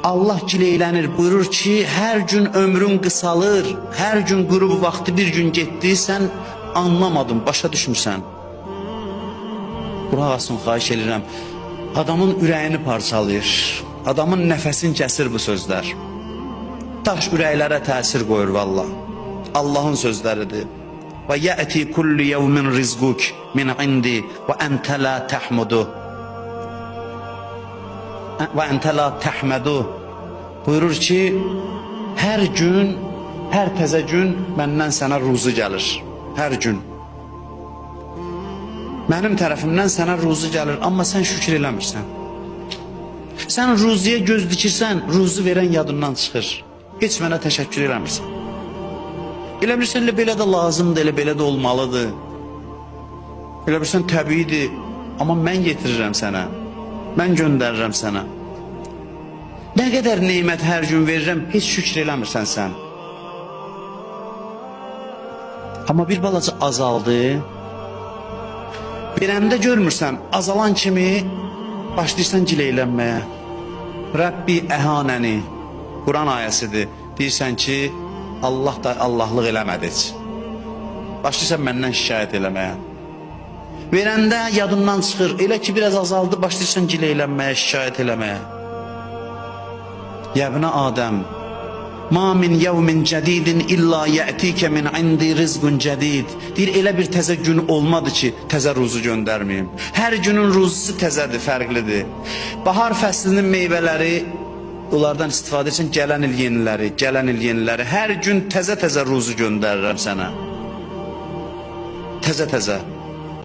Allah gileylənir, buyurur ki, hər gün ömrün qısalır, hər gün qürub vaxtı bir gün getdi, sən anlamadın, başa düşmüsən. Qulaq asın, xahiş edirəm. Adamın ürəyini parçalayır. Adamın nəfəsini kəsir bu sözlər. Daş ürəklərə təsir qoyur valla. Allahın sözləridir. Və yəti kullu yevmin rizquk min indi və entə la təhmudu. Və entə la təhmədu. Buyurur ki, hər gün, hər təzə gün məndən sənə ruzu gəlir. Hər gün. Mənim tərəfimdən sənə ruzu gəlir, amma sən şükür eləmirsən. Sən ruziyə göz dikirsən, ruzu verən yadından çıxır. Heç mənə təşəkkür eləmirsən. Elə bilirsən, elə belə də lazımdır, elə belə də olmalıdır. Elə bilirsən, təbiidir. Amma mən yetirirəm sənə. Mən göndərirəm sənə. Nə qədər nemət hər gün verirəm, heç şükür eləmirsən sən. Amma bir balaca azaldı. Verəndə görmürsən, azalan kimi başlayırsan gileylənməyə. Rəbbi əhanəni. Quran ayəsidir. Deyirsən ki, Allah da Allahlıq eləmədi heç. Başlayırsan məndən şikayət eləməyə. Verəndə yadından çıxır. Elə ki biraz azaldı, başlayırsan gileylənməyə, şikayət eləməyə. Yəbnə Adəm, Ma min yevmin cədidin illa yətikə min indi rizqun cədid. Deyir elə bir təzə gün olmadı ki, təzə ruzu göndərməyim. Hər günün ruzusu təzədir, fərqlidir. Bahar fəslinin meyvələri onlardan istifadə etsən gələn il yeniləri, gələn il yeniləri. Hər gün təzə-təzə ruzu göndərirəm sənə. Təzə-təzə.